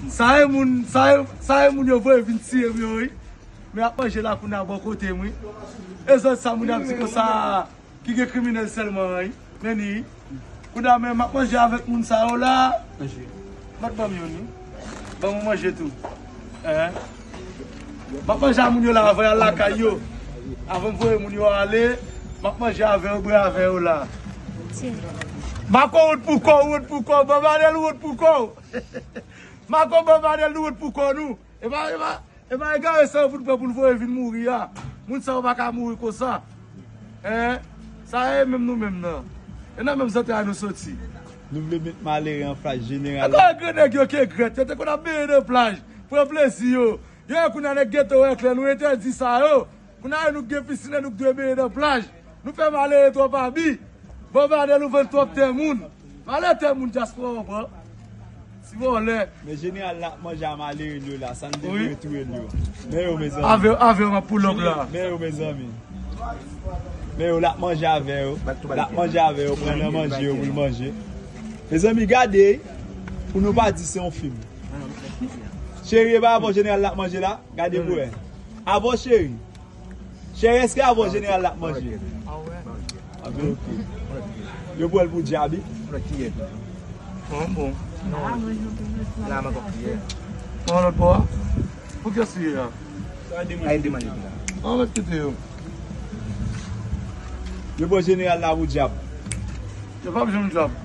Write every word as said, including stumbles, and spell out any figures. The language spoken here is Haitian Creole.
Sa e moun, sa e, sa e moun yo voye vin tiye m yo, wi. Men ap manje la kounye a bò kote m, wi. E zòt sa moun ap di konsa, ki gen kriminèl sèlman, wi. Men ni, kounye a men m ap manje avèk moun sa yo la. Mèt ban m youn, wi. Ban mwen manje tou. Hein? M ap manje a moun yo la avan y al lakay yo. Avan m voye moun yo ale, m ap manje avè yo, bwè avè yo la. Mako, wont pou kò w, wont pou kò w, Banbadèl, wont pou kò w. Mako, Banbadèl, nou wont pou kò nou. E pa, e pa, e pa egare sa yo pou n pran pou n voye vin mouri a. Moun sa yo pa ka mouri konsa. Hein? Sa e menm nou menm nan. E nan menm zantray nou soti. Nou vle met malere an fas jeneral la. Ankò grenn nèg yo ki egrèt, yo te konn ap benyen nan plaj, pran plezi yo. Yo wè kounye a nèg geto wè klè, nou entèdi sa yo. Kounye a nou gen pisin, nou dwe benyen nan plaj. Nou fè malere twòp abi. Banbadèl, nou vann twòp tè moun. Valè tè moun dyaspora w pran. Ti vòlè. Men jeneral la ap manje a malere l yo la, sa n te wi vle touye l yo. Men yo, mezanmi. Avè, avè yo m ap poulòp la. Men yo, mezanmi. Men yo, l ap manje avè yo. L ap manje avè yo, pran nan manje yo pou l manje. Mezanmi, gade, pou nou pa di se yon fim. Cheri, e pa avè w jeneral la ap manje la? Gade pou wè. Avè w, cheri. Cheri, èske avè w jeneral la ap manje? Ah, ok. Yo pran l pou dyab, wi. Bon, bon. La, mwen pa priye. Nan lòt bò a? Pou kiyès li ye a? Ay, demande pou la. An mèt kite yo. Yo pran jeneral la pou dyab. Yo p ap janm dyab.